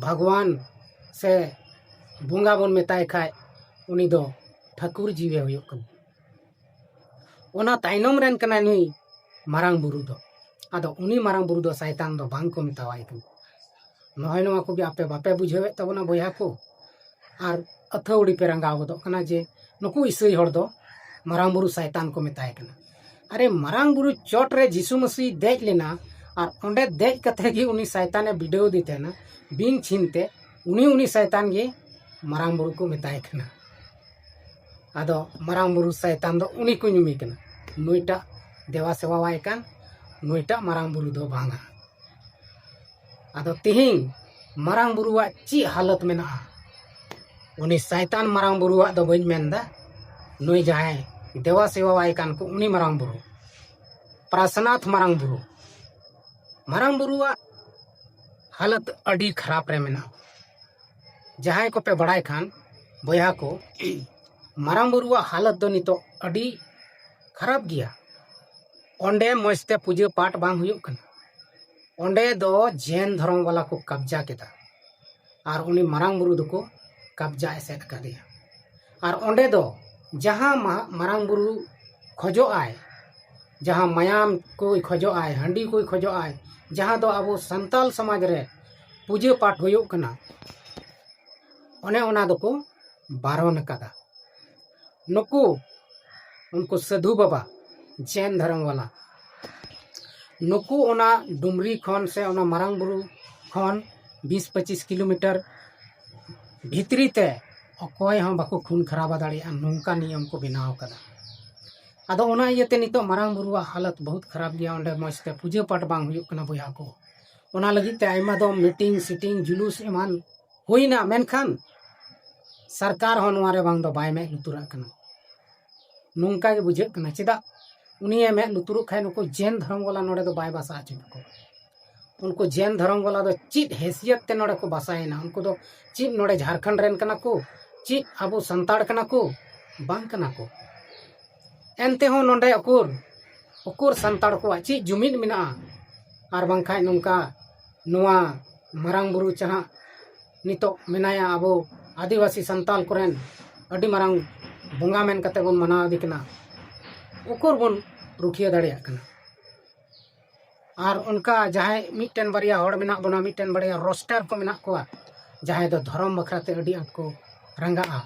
ᱵᱷᱟᱜᱽᱣᱟᱱ ᱥᱮ ᱵᱚᱸᱜᱟ ᱵᱚᱱ ᱢᱮᱛᱟᱭ ᱠᱷᱟᱡ, ᱩᱱᱤ ᱫᱚ ᱴᱷᱟᱹᱠᱩᱨ ᱡᱤᱣᱮ ᱦᱩᱭᱩᱜ ᱠᱟᱱᱟ᱾ ᱚᱱᱟ ᱛᱟᱭᱱᱚᱢ ᱨᱮᱱ ᱠᱟᱱᱟᱭ ᱱᱩᱭ ᱢᱟᱨᱟᱝ ᱵᱩᱨᱩ ᱫᱚ᱾ ᱟᱫᱚ ᱩᱱᱤ ᱢᱟᱨᱟᱝ ᱵᱩᱨᱩ ᱫᱚ ᱥᱟᱭᱛᱟᱱ ᱫᱚ ᱵᱟᱝ ᱠᱚ ᱢᱮᱛᱟᱣᱟᱭ ᱠᱟᱱᱟ᱾ ᱱᱚᱜᱼᱚᱭ ᱱᱚᱣᱟ ᱠᱚᱜᱮ ᱟᱯᱮ ᱵᱟᱯᱮ ᱵᱩᱡᱷᱟᱹᱣᱮᱫ ᱛᱟᱵᱚᱱᱟ ᱵᱚᱭᱦᱟ ᱠᱚ, ᱟᱨ ᱟᱹᱛᱷᱟᱹᱣᱲᱤ ᱯᱮ ᱨᱟᱸᱜᱟᱣ ᱜᱚᱫᱚᱜ ᱠᱟᱱᱟ ᱡᱮ ᱱᱩᱠᱩ ᱤᱥᱟᱹᱭ ᱦᱚᱲ ᱫᱚ ᱢᱟᱨᱟᱝ ᱵᱩᱨᱩ ᱥᱟᱭᱛᱟᱱ ᱠᱚ ᱢᱮᱛᱟᱭ ᱠᱟᱱᱟ᱾ ᱟᱨᱮ, ᱢᱟᱨᱟᱝ ᱵᱩᱨᱩ ᱪᱚᱴ ᱨᱮ ᱡᱤᱥᱩ ᱢᱟᱹᱥᱤ ᱫᱮᱡ ᱞᱮᱱᱟ, ᱟᱨ ᱚᱸᱰᱮ ᱫᱮᱡ ᱠᱟᱛᱮ ᱜᱮ ᱩᱱᱤ ᱥᱟᱭᱛᱟᱱᱮ ᱵᱤᱰᱟᱹᱣ ᱫᱮ ᱛᱟᱦᱮᱱᱟ ᱵᱤᱧ ᱪᱷᱤᱱ ᱛᱮ, ᱩᱱᱤ, ᱩᱱᱤ ᱥᱟᱭᱛᱟᱱ ᱜᱮ ᱢᱟᱨᱟᱝ ᱵᱩᱨᱩ ᱠᱚ ᱢᱮᱛᱟᱭ ᱠᱟᱱᱟ᱾ ᱟᱫᱚ ᱢᱟᱨᱟᱝ ᱵᱩᱨᱩ ᱥᱟᱭᱛᱟᱱ ᱫᱚ ᱩᱱᱤ ᱠᱚ ᱧᱩᱢᱮ ᱠᱟᱱᱟ, ᱱᱩᱭᱴᱟᱜ ᱫᱮᱵᱟ ᱥᱮᱵᱟᱣᱟᱭ ᱠᱟᱱ, ᱱᱩᱭᱴᱟᱜ ᱢᱟᱨᱟᱝ ᱵᱩᱨᱩ ᱫᱚ ᱵᱟᱝᱟ᱾ ᱟᱫᱚ ᱛᱤᱦᱤᱧ ᱢᱟᱨᱟᱝ ᱵᱩᱨᱩᱣᱟᱜ ᱪᱮᱫ ᱦᱟᱞᱚᱛ ᱢᱮᱱᱟᱜᱼᱟ? ᱩᱱᱤ ᱥᱟᱭᱛᱟᱱ ᱢᱟᱨᱟᱝ ᱵᱩᱨᱩᱣᱟᱜ ᱫᱚ ᱵᱟᱹᱧ ᱢᱮᱱᱫᱟ, ᱱᱩᱭ ᱡᱟᱦᱟᱸᱭ ᱫᱮᱵᱟ ᱥᱮᱵᱟᱣᱟᱭ ᱠᱟᱱ ᱠᱚ ᱩᱱᱤ ᱢᱟᱨᱟᱝ ᱵᱩᱨᱩ, ᱯᱨᱟᱥᱱᱟᱛᱷ ᱢᱟᱨᱟᱝ ᱵᱩᱨᱩ, ᱢᱟᱨᱟᱝ ᱵᱩᱨᱩᱣᱟᱜ ᱦᱟᱞᱚᱛ ᱟᱹᱰᱤ ᱠᱷᱟᱨᱟᱯ ᱨᱮ ᱢᱮᱱᱟᱜᱼᱟ᱾ ᱡᱟᱦᱟᱸᱭ ᱠᱚᱯᱮ ᱵᱟᱲᱟᱭ ᱠᱷᱟᱱ ᱵᱚᱭᱦᱟ ᱠᱚ, ᱢᱟᱨᱟᱝ ᱵᱩᱨᱩᱣᱟᱜ ᱦᱟᱞᱚᱛ ᱫᱚ ᱱᱤᱛᱚᱜ ᱟᱹᱰᱤ ᱠᱷᱟᱨᱟᱯ ᱜᱮᱭᱟ᱾ ᱚᱸᱰᱮ ᱢᱚᱡᱽ ᱛᱮ ᱯᱩᱡᱟᱹ ᱯᱟᱴ ᱵᱟᱝ ᱦᱩᱭᱩᱜ ᱠᱟᱱᱟ᱾ ᱚᱸᱰᱮ ᱫᱚ ᱡᱮᱱ ᱫᱷᱚᱨᱚᱢ ᱵᱟᱞᱟ ᱠᱚ ᱠᱟᱵᱽᱡᱟ ᱠᱮᱫᱟ, ᱟᱨ ᱩᱱᱤ ᱢᱟᱨᱟᱝ ᱵᱩᱨᱩ ᱫᱚᱠᱚ ᱠᱟᱵᱽᱡᱟ ᱮᱥᱮᱫ ᱟᱠᱟᱫᱮᱭᱟ᱾ ᱟᱨ ᱚᱸᱰᱮ ᱫᱚ ᱡᱟᱦᱟᱸ ᱢᱟ-, ᱢᱟᱨᱟᱝ ᱵᱩᱨᱩ ᱠᱷᱚᱡᱚᱜ ᱟᱭ, ᱡᱟᱦᱟᱸ ᱢᱟᱭᱟᱢ ᱠᱚᱭ ᱠᱷᱚᱡᱚᱜ ᱟᱭ, ᱦᱟᱺᱰᱤ ᱠᱚᱭ ᱠᱷᱚᱡᱚᱜ ᱟᱭ, ᱡᱟᱦᱟᱸ ᱫᱚ ᱟᱵᱚ ᱥᱟᱱᱛᱟᱞ ᱥᱚᱢᱟᱡᱽ ᱨᱮ ᱯᱩᱡᱟᱹ ᱯᱟᱴ ᱦᱩᱭᱩᱜ ᱠᱟᱱᱟ, ᱚᱱᱮ ᱚᱱᱟ ᱫᱚᱠᱚ ᱵᱟᱨᱚᱱ ᱟᱠᱟᱫᱟ᱾ ᱱᱩᱠᱩ, ᱩᱱᱠᱩ ᱥᱟᱹᱫᱷᱩ ᱵᱟᱵᱟ, ᱡᱮᱱ ᱫᱷᱚᱨᱚᱢ ᱵᱟᱞᱟ, ᱱᱩᱠᱩ ᱚᱱᱟ ᱰᱩᱢᱨᱤ ᱠᱷᱚᱱ ᱥᱮ ᱚᱱᱟ ᱢᱟᱨᱟᱝ ᱵᱩᱨᱩ ᱠᱷᱚᱱ ᱵᱤᱥ ᱯᱚᱸᱪᱤᱥ ᱠᱤᱞᱳᱢᱤᱴᱟᱨ ᱵᱷᱤᱛᱨᱤ ᱛᱮ ᱚᱠᱚᱭ ᱦᱚᱸ ᱵᱟᱠᱚ ᱠᱷᱩᱱ ᱠᱷᱟᱨᱟᱵᱟ ᱫᱟᱲᱮᱭᱟᱜᱼᱟ, ᱱᱚᱝᱠᱟ ᱱᱤᱭᱚᱢ ᱠᱚ ᱵᱮᱱᱟᱣ ᱟᱠᱟᱫᱟ᱾ ᱟᱫᱚ ᱚᱱᱟ ᱤᱭᱟᱹᱛᱮ ᱱᱤᱛᱚᱜ ᱢᱟᱨᱟᱝ ᱵᱩᱨᱩᱣᱟᱜ ᱦᱟᱞᱚᱛ ᱵᱚᱦᱩᱛ ᱠᱷᱟᱨᱟᱯ ᱜᱮᱭᱟ᱾ ᱚᱸᱰᱮ ᱢᱚᱡᱽ ᱛᱮ ᱯᱩᱡᱟᱹ ᱯᱟᱴ ᱵᱟᱝ ᱦᱩᱭᱩᱜ ᱠᱟᱱᱟ ᱵᱚᱭᱦᱟ ᱠᱚ᱾ ᱚᱱᱟ ᱞᱟᱹᱜᱤᱫ ᱛᱮ ᱟᱭᱢᱟ ᱫᱚᱢ ᱢᱤᱴᱤᱝ ᱥᱤᱴᱤᱝ ᱡᱩᱞᱩᱥ ᱮᱢᱟᱱ ᱦᱩᱭᱱᱟ, ᱢᱮᱱᱠᱷᱟᱱ ᱥᱚᱨᱠᱟᱨ ᱦᱚᱸ ᱱᱚᱣᱟ ᱨᱮ ᱵᱟᱝ ᱫᱚ ᱵᱟᱭ ᱢᱮᱫ ᱞᱩᱛᱩᱨᱟᱜ ᱠᱟᱱᱟ᱾ ᱱᱚᱝᱠᱟ ᱜᱮ ᱵᱩᱡᱷᱟᱹᱜ ᱠᱟᱱᱟ, ᱪᱮᱫᱟᱜ ᱩᱱᱤᱭᱮ ᱢᱮᱫ ᱞᱩᱛᱩᱨᱚᱜ ᱠᱷᱟᱱ ᱱᱩᱠᱩ ᱡᱮᱱ ᱫᱷᱚᱨᱚᱢ ᱵᱟᱞᱟ ᱱᱚᱰᱮ ᱫᱚ ᱵᱟᱭ ᱵᱟᱥᱟ ᱦᱚᱪᱚ ᱠᱚᱣᱟ᱾ ᱩᱱᱠᱩ ᱡᱮᱱ ᱫᱷᱚᱨᱚᱢ ᱵᱟᱞᱟ ᱫᱚ ᱪᱮᱫ ᱦᱮᱥᱤᱭᱟᱛ ᱛᱮ ᱱᱚᱰᱮ ᱠᱚ ᱵᱟᱥᱟᱭᱮᱱᱟ? ᱩᱱᱠᱩ ᱫᱚ ᱪᱮᱫ ᱱᱚᱰᱮ ᱡᱷᱟᱲᱠᱷᱚᱸᱰ ᱨᱮᱱ ᱠᱟᱱᱟ ᱠᱚ? ᱪᱮᱫ ᱟᱵᱚ ᱥᱟᱱᱛᱟᱲ ᱠᱟᱱᱟ ᱠᱚ? ᱵᱟᱝ ᱠᱟᱱᱟ ᱠᱚ᱾ ᱮᱱᱛᱮ ᱦᱚᱸ ᱱᱚᱰᱮ ᱩᱠᱩᱨ ᱩᱠᱩᱨ ᱥᱟᱱᱛᱟᱲ ᱠᱚᱣᱟᱜ ᱪᱮᱫ ᱡᱩᱢᱤᱫ ᱢᱮᱱᱟᱜᱼᱟ? ᱟᱨ ᱵᱟᱝᱠᱷᱟᱱ ᱱᱚᱝᱠᱟ ᱱᱚᱣᱟ ᱢᱟᱨᱟᱝ ᱵᱩᱨᱩ ᱡᱟᱦᱟᱸ ᱱᱤᱛᱚᱜ ᱢᱮᱱᱟᱭᱟ ᱟᱵᱚ ᱟᱹᱫᱤᱵᱟᱹᱥᱤ ᱥᱟᱱᱛᱟᱲ ᱠᱚᱨᱮᱱ ᱟᱹᱰᱤ ᱢᱟᱨᱟᱝ ᱵᱚᱸᱜᱟ ᱢᱮᱱ ᱠᱟᱛᱮ ᱵᱚᱱ ᱢᱟᱱᱟᱣ ᱤᱫᱤ ᱠᱟᱱᱟ, ᱩᱠᱩᱨ ᱵᱚᱱ ᱨᱩᱠᱷᱤᱭᱟᱹ ᱫᱟᱲᱮᱭᱟᱜ ᱠᱟᱱᱟ? ᱟᱨ ᱚᱱᱠᱟ ᱡᱟᱦᱟᱸᱭ ᱢᱤᱫᱴᱮᱱ ᱵᱟᱨᱭᱟ ᱦᱚᱲ ᱢᱮᱱᱟᱜ ᱵᱚᱱᱟ, ᱢᱤᱫᱴᱮᱱ ᱵᱟᱨᱭᱟ ᱨᱳᱥᱴᱟᱨ ᱠᱚ ᱢᱮᱱᱟᱜ ᱠᱚᱣᱟ, ᱡᱟᱦᱟᱸᱭ ᱫᱚ ᱫᱷᱚᱨᱚᱢ ᱵᱟᱠᱷᱨᱟ ᱛᱮ ᱟᱹᱰᱤ ᱟᱸᱴ ᱠᱚ ᱨᱟᱸᱜᱟᱜᱼᱟ,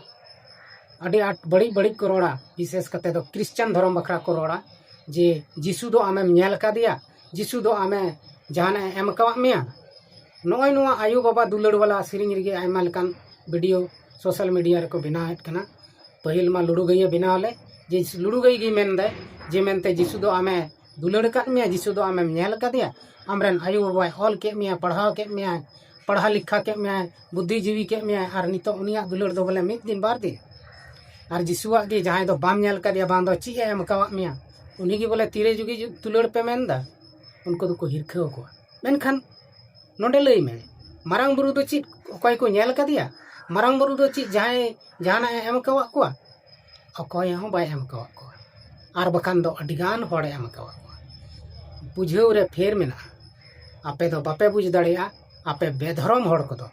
ᱟᱹᱰᱤ ᱟᱸᱴ ᱵᱟᱹᱲᱤᱡ ᱵᱟᱹᱲᱤᱡ ᱠᱚ ᱨᱚᱲᱟ, ᱵᱤᱥᱮᱥ ᱠᱟᱛᱮ ᱫᱚ ᱠᱷᱨᱤᱥᱪᱟᱱ ᱫᱷᱚᱨᱚᱢ ᱵᱟᱠᱷᱨᱟ ᱠᱚ ᱨᱚᱲᱟ ᱡᱮ ᱡᱤᱥᱩ ᱫᱚ ᱟᱢᱮᱢ ᱧᱮᱞ ᱟᱠᱟᱫᱮᱭᱟ, ᱡᱤᱥᱩ ᱫᱚ ᱟᱢᱮ ᱡᱟᱦᱟᱱᱟᱜ ᱮ ᱮᱢ ᱟᱠᱟᱣᱟᱫ ᱢᱮᱭᱟ᱾ ᱱᱚᱜᱼᱚᱭ ᱱᱚᱣᱟ ᱟᱭᱳ ᱵᱟᱵᱟ ᱫᱩᱞᱟᱹᱲ ᱵᱟᱞᱟ ᱥᱮᱨᱮᱧ ᱨᱮᱜᱮ ᱟᱭᱢᱟ ᱞᱮᱠᱟᱱ ᱵᱷᱤᱰᱤᱭᱳ ᱥᱳᱥᱟᱞ ᱢᱤᱰᱤᱭᱟ ᱨᱮᱠᱚ ᱵᱮᱱᱟᱣᱮᱫ ᱠᱟᱱᱟ᱾ ᱯᱟᱹᱦᱤᱞ ᱢᱟ ᱞᱩᱲᱩ ᱜᱟᱹᱭᱮ ᱵᱮᱱᱟᱣ ᱞᱮ, ᱡᱮ ᱞᱩᱲᱩ ᱜᱟᱹᱭ ᱜᱮ ᱢᱮᱱᱫᱟᱭ ᱡᱮ ᱢᱮᱱᱛᱮ ᱡᱤᱥᱩ ᱫᱚ ᱟᱢᱮ ᱫᱩᱞᱟᱹᱲ ᱟᱠᱟᱫ ᱢᱮᱭᱟ, ᱡᱤᱥᱩ ᱫᱚ ᱟᱢᱮᱢ ᱧᱮᱞ ᱟᱠᱟᱫᱮᱭᱟ, ᱟᱢᱨᱮᱱ ᱟᱭᱳ ᱵᱟᱵᱟᱭ ᱚᱞ ᱠᱮᱫ ᱢᱮᱭᱟ, ᱯᱟᱲᱦᱟᱣ ᱠᱮᱫ ᱢᱮᱭᱟᱭ, ᱯᱟᱲᱦᱟᱣ ᱞᱮᱠᱷᱟ ᱠᱮᱫ ᱢᱮᱭᱟᱭ, ᱵᱩᱫᱽᱫᱷᱤᱡᱤᱵᱤ ᱠᱮᱫ ᱢᱮᱭᱟᱭ, ᱟᱨ ᱱᱤᱛᱚᱜ ᱩᱱᱤᱭᱟᱜ ᱫᱩᱞᱟᱹᱲ ᱫᱚ ᱵᱚᱞᱮ ᱢᱤᱫ ᱫᱤᱱ ᱵᱟᱨ ᱫᱤᱱ? ᱟᱨ ᱡᱤᱥᱩᱣᱟᱜ ᱜᱮ ᱡᱟᱦᱟᱸᱭ ᱫᱚ ᱵᱟᱢ ᱧᱮᱞ ᱟᱠᱟᱫᱮᱭᱟ, ᱵᱟᱝ ᱫᱚ ᱪᱮᱫ ᱮ ᱮᱢ ᱟᱠᱟᱣᱟᱫ ᱢᱮᱭᱟ, ᱩᱱᱤ ᱜᱮ ᱵᱚᱞᱮ ᱛᱤᱨᱮ ᱡᱩᱜᱤ ᱡᱩ-, ᱫᱩᱞᱟᱹᱲ ᱯᱮ ᱢᱮᱱᱫᱟ, ᱩᱱᱠᱩ ᱫᱚᱠᱚ ᱦᱤᱨᱠᱷᱟᱹᱣ ᱟᱠᱚᱣᱟ᱾ ᱢᱮᱱᱠᱷᱟᱱ ᱱᱚᱰᱮ ᱞᱟᱹᱭ ᱢᱮ, ᱢᱟᱨᱟᱝ ᱵᱩᱨᱩ ᱫᱚ ᱪᱮᱫ ᱚᱠᱚᱭ ᱠᱚ ᱧᱮᱞ ᱟᱠᱟᱫᱮᱭᱟ? ᱢᱟᱨᱟᱝ ᱵᱩᱨᱩ ᱫᱚ ᱪᱮᱫ ᱡᱟᱦᱟᱸᱭ ᱡᱟᱦᱟᱱᱟᱜ ᱮ ᱮᱢ ᱟᱠᱟᱣᱟᱫ ᱠᱚᱣᱟ? ᱚᱠᱚᱭ ᱦᱚᱸ ᱵᱟᱭ ᱮᱢ ᱟᱠᱟᱣᱟᱫ ᱠᱚᱣᱟ᱾ ᱟᱨ ᱵᱟᱠᱷᱟᱱ ᱫᱚ ᱟᱹᱰᱤᱜᱟᱱ ᱦᱚᱲᱮ ᱮᱢ ᱟᱠᱟᱣᱟᱫ ᱠᱚᱣᱟ᱾ ᱵᱩᱡᱷᱟᱹᱣ ᱨᱮ ᱯᱷᱮᱨ ᱢᱮᱱᱟᱜᱼᱟ᱾ ᱟᱯᱮ ᱫᱚ ᱵᱟᱯᱮ ᱵᱩᱡᱽ ᱫᱟᱲᱮᱭᱟᱜᱼᱟ, ᱟᱯᱮ ᱵᱮᱫᱷᱚᱨᱚᱢ ᱦᱚᱲ ᱠᱚᱫᱚ᱾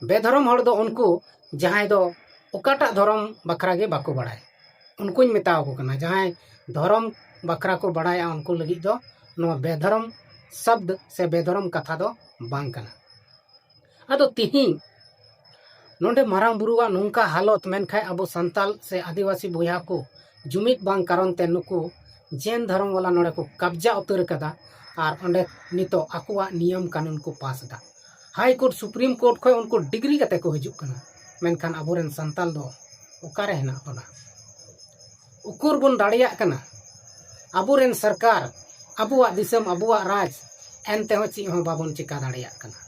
ᱵᱮᱫᱷᱚᱨᱚᱢ ᱦᱚᱲ ᱫᱚ ᱩᱱᱠᱩ ᱡᱟᱦᱟᱸᱭ ᱫᱚ ᱚᱠᱟᱴᱟᱜ ᱫᱷᱚᱨᱚᱢ ᱵᱟᱠᱷᱨᱟ ᱜᱮ ᱵᱟᱠᱚ ᱵᱟᱲᱟᱭ, ᱩᱱᱠᱩᱧ ᱢᱮᱛᱟ ᱟᱠᱚ ᱠᱟᱱᱟ᱾ ᱡᱟᱦᱟᱸᱭ ᱫᱷᱚᱨᱚᱢ ᱵᱟᱠᱷᱨᱟ ᱠᱚ ᱵᱟᱲᱟᱭᱟ, ᱩᱱᱠᱩ ᱞᱟᱹᱜᱤᱫ ᱫᱚ ᱱᱚᱣᱟ ᱵᱮᱫᱷᱚᱨᱚᱢ ᱥᱚᱵᱫ ᱥᱮ ᱵᱮᱫᱷᱚᱨᱚᱢ ᱠᱟᱛᱷᱟ ᱫᱚ ᱵᱟᱝ ᱠᱟᱱᱟ᱾ ᱟᱫᱚ ᱛᱤᱦᱤᱧ ᱱᱚᱰᱮ ᱢᱟᱨᱟᱝ ᱵᱩᱨᱩᱣᱟᱜ ᱱᱚᱝᱠᱟ ᱦᱟᱞᱚᱛ, ᱢᱮᱱᱠᱷᱟᱱ ᱟᱵᱚ ᱥᱟᱱᱛᱟᱞ ᱥᱮ ᱟᱹᱫᱤᱵᱟᱹᱥᱤ ᱵᱚᱭᱦᱟ ᱠᱚ ᱡᱩᱢᱤᱫ ᱵᱟᱝ ᱠᱟᱨᱚᱱ ᱛᱮ ᱱᱩᱠᱩ ᱡᱮᱱ ᱫᱷᱚᱨᱚᱢ ᱵᱟᱞᱟ ᱱᱚᱰᱮ ᱠᱚ ᱠᱟᱵᱽᱡᱟ ᱩᱛᱟᱹᱨ ᱟᱠᱟᱫᱟ᱾ ᱟᱨ ᱚᱸᱰᱮ ᱱᱤᱛᱚᱜ ᱟᱠᱚᱣᱟᱜ ᱱᱤᱭᱚᱢ ᱠᱟᱹᱱᱩᱱ ᱠᱚ ᱯᱟᱥ ᱮᱫᱟ᱾ ᱦᱟᱭ ᱠᱳᱨᱴ, ᱥᱩᱯᱨᱤᱢ ᱠᱳᱨᱴ ᱠᱷᱚᱱ ᱩᱱᱠᱩ ᱰᱤᱜᱽᱨᱤ ᱠᱟᱛᱮ ᱠᱚ ᱦᱤᱡᱩᱜ ᱠᱟᱱᱟ᱾ ᱢᱮᱱᱠᱷᱟᱱ ᱟᱵᱚᱨᱮᱱ ᱥᱟᱱᱛᱟᱞ ᱫᱚ ᱚᱠᱟᱨᱮ ᱦᱮᱱᱟᱜ ᱵᱚᱱᱟ? ᱩᱠᱩᱨ ᱵᱚᱱ ᱫᱟᱲᱮᱭᱟᱜ ᱠᱟᱱᱟ? ᱟᱵᱚᱨᱮᱱ ᱥᱚᱨᱠᱟᱨ, ᱟᱵᱚᱣᱟᱜ ᱫᱤᱥᱚᱢ, ᱟᱵᱚᱣᱟᱜ ᱨᱟᱡᱽ, ᱮᱱᱛᱮᱦᱚᱸ ᱪᱮᱫ ᱦᱚᱸ ᱵᱟᱵᱚᱱ ᱪᱮᱠᱟ ᱫᱟᱲᱮᱭᱟᱜ ᱠᱟᱱᱟ᱾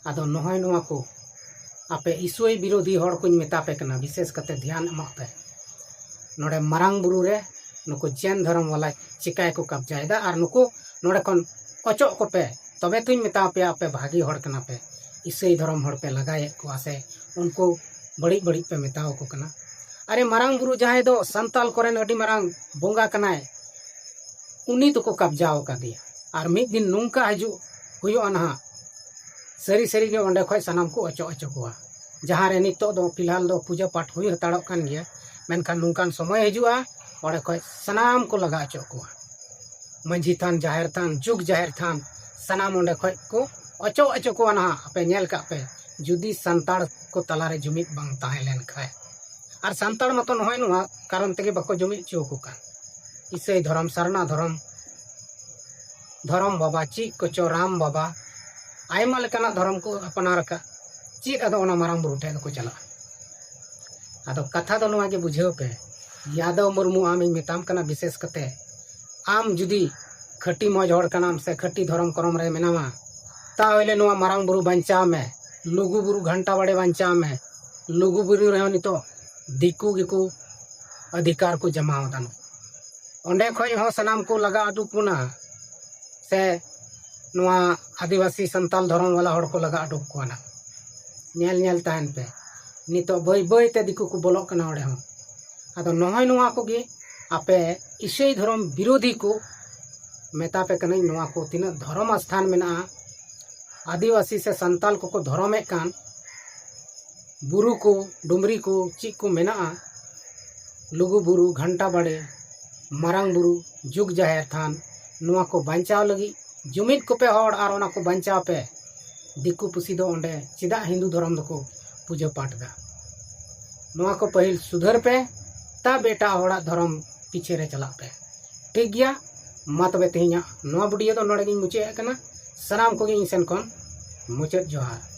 ᱟᱫᱚ ᱱᱚᱜᱼᱚᱭ ᱱᱚᱣᱟ ᱠᱚ ᱟᱯᱮ ᱤᱥᱟᱹᱭ ᱵᱤᱨᱳᱫᱷᱤ ᱦᱚᱲ ᱠᱚᱧ ᱢᱮᱛᱟ ᱯᱮ ᱠᱟᱱᱟ, ᱵᱤᱥᱮᱥ ᱠᱟᱛᱮ ᱫᱷᱮᱭᱟᱱ ᱮᱢᱚᱜ ᱯᱮ᱾ ᱱᱚᱰᱮ ᱢᱟᱨᱟᱝ ᱵᱩᱨᱩ ᱨᱮ ᱱᱩᱠᱩ ᱡᱮᱱ ᱫᱷᱚᱨᱚᱢ ᱵᱟᱞᱟ ᱪᱤᱠᱟᱭ ᱠᱚ ᱠᱟᱵᱽᱡᱟᱭᱮᱫᱟ, ᱟᱨ ᱱᱩᱠᱩ ᱱᱚᱰᱮ ᱠᱷᱚᱱ ᱚᱪᱚᱜ ᱠᱚᱯᱮ, ᱛᱚᱵᱮ ᱛᱚᱧ ᱢᱮᱛᱟ ᱯᱮᱭᱟ ᱟᱯᱮ ᱵᱷᱟᱹᱜᱤ ᱦᱚᱲ ᱠᱟᱱᱟ ᱯᱮ᱾ ᱤᱥᱟᱹᱭ ᱫᱷᱚᱨᱚᱢ ᱦᱚᱲ ᱯᱮ ᱞᱟᱜᱟᱭᱮᱫ ᱠᱚᱣᱟ ᱥᱮ ᱩᱱᱠᱩ ᱵᱟᱹᱲᱤᱡ ᱵᱟᱹᱲᱤᱡ ᱯᱮ ᱢᱮᱛᱟ ᱟᱠᱚ ᱠᱟᱱᱟ᱾ ᱟᱨᱮ, ᱢᱟᱨᱟᱝ ᱵᱩᱨᱩ ᱡᱟᱦᱟᱸᱭ ᱫᱚ ᱥᱟᱱᱛᱟᱞ ᱠᱚᱨᱮᱱ ᱟᱹᱰᱤ ᱢᱟᱨᱟᱝ ᱵᱚᱸᱜᱟ ᱠᱟᱱᱟᱭ, ᱩᱱᱤ ᱫᱚᱠᱚ ᱠᱟᱵᱽᱡᱟᱣ ᱟᱠᱟᱫᱮᱭᱟ᱾ ᱟᱨ ᱢᱤᱫ ᱫᱤᱱ ᱱᱚᱝᱠᱟ ᱦᱤᱡᱩᱜ ᱦᱩᱭᱩᱜᱼᱟ ᱱᱟᱦᱟᱜ, ᱥᱟᱹᱨᱤ ᱥᱟᱹᱨᱤ ᱜᱮ ᱚᱸᱰᱮ ᱠᱷᱚᱱ ᱥᱟᱱᱟᱢ ᱠᱚ ᱚᱪᱚᱜ ᱚᱪᱚ ᱠᱚᱣᱟ᱾ ᱡᱟᱦᱟᱸ ᱨᱮ ᱱᱤᱛᱚᱜ ᱫᱚ ᱯᱷᱤᱞᱦᱟᱞ ᱫᱚ ᱯᱩᱡᱟᱹ ᱯᱟᱴ ᱦᱩᱭ ᱦᱟᱛᱟᱲᱚᱜ ᱠᱟᱱ ᱜᱮᱭᱟ, ᱢᱮᱱᱠᱷᱟᱱ ᱱᱚᱝᱠᱟᱱ ᱥᱚᱢᱚᱭ ᱦᱤᱡᱩᱜᱼᱟ, ᱚᱸᱰᱮ ᱠᱷᱚᱱ ᱥᱟᱱᱟᱢ ᱠᱚ ᱞᱟᱜᱟ ᱚᱪᱚ ᱠᱚᱣᱟ᱾ ᱢᱟᱹᱡᱷᱤ ᱛᱷᱟᱱ, ᱡᱟᱦᱮᱨ ᱛᱷᱟᱱ, ᱡᱩᱜᱽ ᱡᱟᱦᱮᱨ ᱛᱷᱟᱱ, ᱥᱟᱱᱟᱢ ᱚᱸᱰᱮ ᱠᱷᱚᱱ ᱠᱚ ᱚᱪᱚᱜ ᱚᱪᱚ ᱠᱚᱣᱟ ᱱᱟᱦᱟᱜ᱾ ᱟᱯᱮ ᱧᱮᱞ ᱠᱟᱜ ᱯᱮ, ᱡᱩᱫᱤ ᱥᱟᱱᱛᱟᱲ ᱠᱚ ᱛᱟᱞᱟᱨᱮ ᱡᱩᱢᱤᱫ ᱵᱟᱝ ᱛᱟᱦᱮᱸ ᱞᱮᱱ ᱠᱷᱟᱱ᱾ ᱟᱨ ᱥᱟᱱᱛᱟᱲ ᱢᱟᱛᱚ ᱱᱚᱜᱼᱚᱭ ᱱᱚᱣᱟ ᱠᱟᱨᱚᱱ ᱛᱮᱜᱮ ᱵᱟᱠᱚ ᱡᱩᱢᱤᱫ ᱦᱚᱪᱚ ᱟᱠᱚ ᱠᱟᱱ᱾ ᱤᱥᱟᱹᱭ ᱫᱷᱚᱨᱚᱢ, ᱥᱟᱨᱱᱟ ᱫᱷᱚᱨᱚᱢ, ᱫᱷᱚᱨᱚᱢ ᱵᱟᱵᱟ, ᱪᱮᱫ ᱠᱚᱪᱚ, ᱨᱟᱢ ᱵᱟᱵᱟ, ᱟᱭᱢᱟ ᱞᱮᱠᱟᱱᱟᱜ ᱫᱷᱚᱨᱚᱢ ᱠᱚ ᱟᱯᱱᱟᱨ ᱟᱠᱟᱫ᱾ ᱪᱮᱫ ᱟᱫᱚ ᱚᱱᱟ ᱢᱟᱨᱟᱝ ᱵᱩᱨᱩ ᱴᱷᱮᱱ ᱫᱚᱠᱚ ᱪᱟᱞᱟᱜᱼᱟ? ᱟᱫᱚ ᱠᱟᱛᱷᱟ ᱫᱚ ᱱᱚᱣᱟ ᱜᱮ ᱵᱩᱡᱷᱟᱹᱣ ᱯᱮ, ᱭᱟᱫᱚᱵ ᱢᱩᱨᱢᱩ, ᱟᱢᱤᱧ ᱢᱮᱛᱟᱢ ᱠᱟᱱᱟ, ᱵᱤᱥᱮᱥ ᱠᱟᱛᱮ ᱟᱢ ᱡᱩᱫᱤ ᱠᱷᱟᱹᱴᱤ ᱢᱚᱡᱽ ᱦᱚᱲ ᱠᱟᱱᱟᱢ ᱥᱮ ᱠᱷᱟᱹᱴᱤ ᱫᱷᱚᱨᱚᱢ ᱠᱚᱨᱚᱢ ᱨᱮ ᱢᱮᱱᱟᱢᱟ, ᱛᱟᱦᱚᱞᱮ ᱱᱚᱣᱟ ᱢᱟᱨᱟᱝ ᱵᱩᱨᱩ ᱵᱟᱧᱪᱟᱣ ᱢᱮ, ᱞᱩᱜᱩ ᱵᱩᱨᱩ ᱜᱷᱟᱱᱴᱟ ᱵᱟᱲᱮ ᱵᱟᱧᱪᱟᱣ ᱢᱮ᱾ ᱞᱩᱜᱩ ᱵᱩᱨᱩ ᱨᱮᱦᱚᱸ ᱱᱤᱛᱚᱜ ᱫᱤᱠᱩ ᱜᱮᱠᱚ ᱚᱫᱷᱤᱠᱟᱨ ᱠᱚ ᱡᱟᱢᱟᱣ ᱮᱫᱟ᱾ ᱚᱸᱰᱮ ᱠᱷᱚᱡ ᱦᱚᱸ ᱥᱟᱱᱟᱢ ᱠᱚ ᱞᱟᱜᱟ ᱩᱰᱩᱠ ᱵᱚᱱᱟ, ᱥᱮ ᱱᱚᱣᱟ ᱟᱹᱫᱤᱵᱟᱹᱥᱤ ᱥᱟᱱᱛᱟᱞ ᱫᱷᱚᱨᱚᱢ ᱵᱟᱞᱟ ᱦᱚᱲ ᱠᱚ ᱞᱟᱜᱟ ᱩᱰᱩᱠ ᱠᱚᱣᱟ ᱱᱟᱜ᱾ ᱧᱮᱞ ᱧᱮᱞ ᱛᱟᱦᱮᱱ ᱯᱮ, ᱱᱤᱛᱚᱜ ᱵᱟᱹᱭ ᱵᱟᱹᱭ ᱛᱮ ᱫᱤᱠᱩ ᱠᱚ ᱵᱚᱞᱚᱜ ᱠᱟᱱᱟ ᱚᱸᱰᱮ ᱦᱚᱸ᱾ ᱟᱫᱚ ᱱᱚᱜᱼᱚᱭ ᱱᱚᱣᱟ ᱠᱚᱜᱮ ᱟᱯᱮ ᱤᱥᱟᱹᱭ ᱫᱷᱚᱨᱚᱢ ᱵᱤᱨᱳᱫᱷᱤ ᱠᱚ ᱢᱮᱛᱟ ᱯᱮ ᱠᱟᱹᱱᱟᱹᱧ, ᱱᱚᱣᱟ ᱠᱚ ᱛᱤᱱᱟᱹᱜ ᱫᱷᱚᱨᱚᱢ ᱟᱥᱛᱷᱟᱱ ᱢᱮᱱᱟᱜᱼᱟ, ᱟᱹᱫᱤᱵᱟᱹᱥᱤ ᱥᱮ ᱥᱟᱱᱛᱟᱞ ᱠᱚᱠᱚ ᱫᱷᱚᱨᱚᱢᱮᱫ ᱠᱟᱱ ᱵᱩᱨᱩ ᱠᱚ, ᱰᱩᱢᱨᱤ ᱠᱚ, ᱪᱮᱫ ᱠᱚ ᱢᱮᱱᱟᱜᱼᱟ, ᱞᱩᱜᱩ ᱵᱩᱨᱩ, ᱜᱷᱟᱱᱴᱟ ᱵᱟᱲᱮ, ᱢᱟᱨᱟᱝ ᱵᱩᱨᱩ, ᱡᱩᱜᱽ ᱡᱟᱦᱮᱨ ᱛᱷᱟᱱ, ᱱᱚᱣᱟ ᱠᱚ ᱵᱟᱧᱪᱟᱣ ᱞᱟᱹᱜᱤᱫ ᱡᱩᱢᱤᱫ ᱠᱚᱯᱮ ᱦᱚᱲ ᱟᱨ ᱚᱱᱟ ᱠᱚ ᱵᱟᱧᱪᱟᱣ ᱯᱮ᱾ ᱫᱤᱠᱩ ᱯᱩᱥᱤ ᱫᱚ ᱚᱸᱰᱮ ᱪᱮᱫᱟᱜ ᱦᱤᱱᱫᱩ ᱫᱷᱚᱨᱚᱢ ᱫᱚᱠᱚ ᱯᱩᱡᱟᱹ ᱯᱟᱴ ᱮᱫᱟ? ᱱᱚᱣᱟ ᱠᱚ ᱯᱟᱹᱦᱤᱞ ᱥᱩᱫᱷᱟᱹᱨ ᱯᱮ, ᱛᱟᱵ ᱮᱴᱟᱜ ᱦᱚᱲᱟᱜ ᱫᱷᱚᱨᱚᱢ ᱯᱤᱪᱷᱮ ᱨᱮ ᱪᱟᱞᱟᱜ ᱯᱮ᱾ ᱴᱷᱤᱠ ᱜᱮᱭᱟ, ᱢᱟ ᱛᱚᱵᱮ ᱛᱮᱦᱮᱧᱟᱜ ᱱᱚᱣᱟ ᱵᱷᱤᱰᱤᱭᱳ ᱫᱚ ᱱᱚᱰᱮ ᱜᱤᱧ ᱢᱩᱪᱟᱹᱫ ᱮᱫ ᱠᱟᱱᱟ᱾ ᱥᱟᱱᱟᱢ ᱠᱚᱜᱮ ᱤᱧ ᱥᱮᱱ ᱠᱷᱚᱱ ᱢᱩᱪᱟᱹᱫ ᱡᱚᱦᱟᱨ᱾